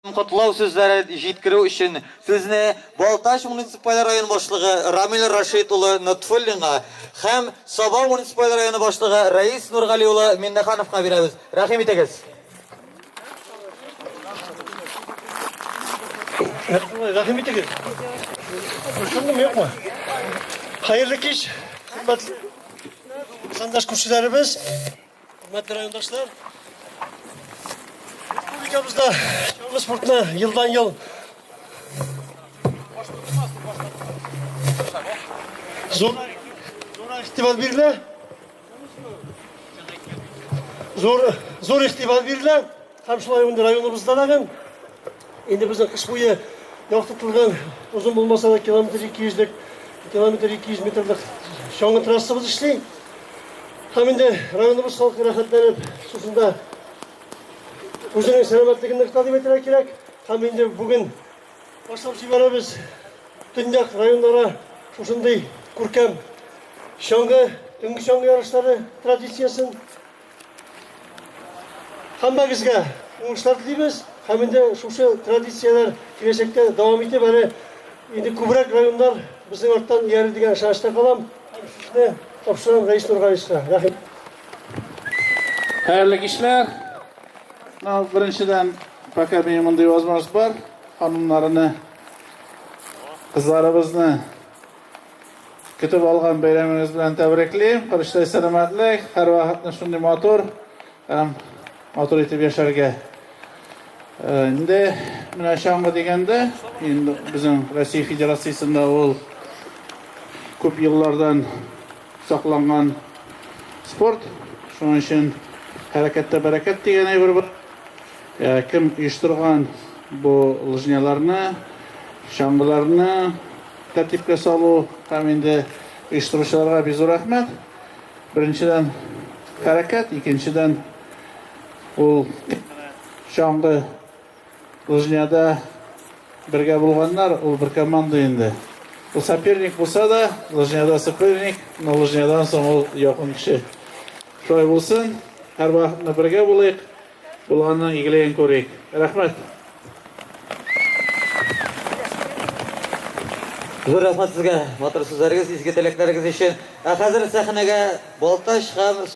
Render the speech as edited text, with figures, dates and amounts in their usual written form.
Котлау сүзләре җиткерү өчен сүзне Балтач муниципаль район башлыгы Рамил Рашит улы Нотфуллинга һәм Саба муниципаль районы башлыгы Рәис Нургали улы Миннехановка бирәбез. Рәхим итегез. Рәхим итегез. Күршеңме, юкмы? Хәерле кич, хөрмәтле ватандаш күршеләребез. Хөрмәтле райондашлар, республикабызда чаңгы спортына елдан-ел зур зур игътибар бирелә. Зур зур игътибар бирелә. Һәм шулай инде районыбызда да инде безнең кыш буе яктыртылган озын булмаса да километр 200лек, километр 200 метрлык чаңгы трассабыз эшли. Һәм инде районыбыз халкы рәхәтләнеп шушында үзенең сәламәтлеген ныгыта дип әйтергә кирәк. Һәм инде бүген башлап җибәрәбез төньяк районнара шушындый күркәм чаңгы, төнге чаңгы ярышлары традициясен. Һәммәгезгә уңышлар телибез һәм инде шушы традицияләр киләчәктә дәвам итеп, әле инде күбрәк районнар безнең арттан иярер дигән ышанычта калам. Һәм сүзне тапшырам Рәис Нургалиевичка. Рәхим. Хәерле кичләр. Ну, беренчедән, пока минем мондый возможность бар, ханымнарны, кызларыбызны Көтеп алган бәйрәмегез белән тәбриклим. Корычтай сәламәтлек, һәрвакытны шундый матур һәм матур итеп яшәргә. Э, инде менә чаңгы дигәндә, инде безнең Россия Федерациясендә ул күп еллардан сакланган спорт. Шуның өчен хәрәкәттә бәрәкәт дигән әйбер бар. Э, кем оештырган бу лыжняларны, чаңгыларны, Тәртипкә салу һәм инде оештыручыларга бик зур рәхмәт. Беренчедән, хәрәкәт, икенчедән, ул чаңгы лыжняда бергә булганнар, ул бер команда инде. Ул соперник булса да, лыжняда соперник, но лыжнядан соң ул якын кеше. Шулай булсын, һәрвакытны бергә булыйк. Булганның игелеген күрик. Рәхмәт. Зур рәхмәт сезгә матур сүзләрегез, изге теләкләрегез өчен. Ә хәзер сәхнәгә Балтач һәм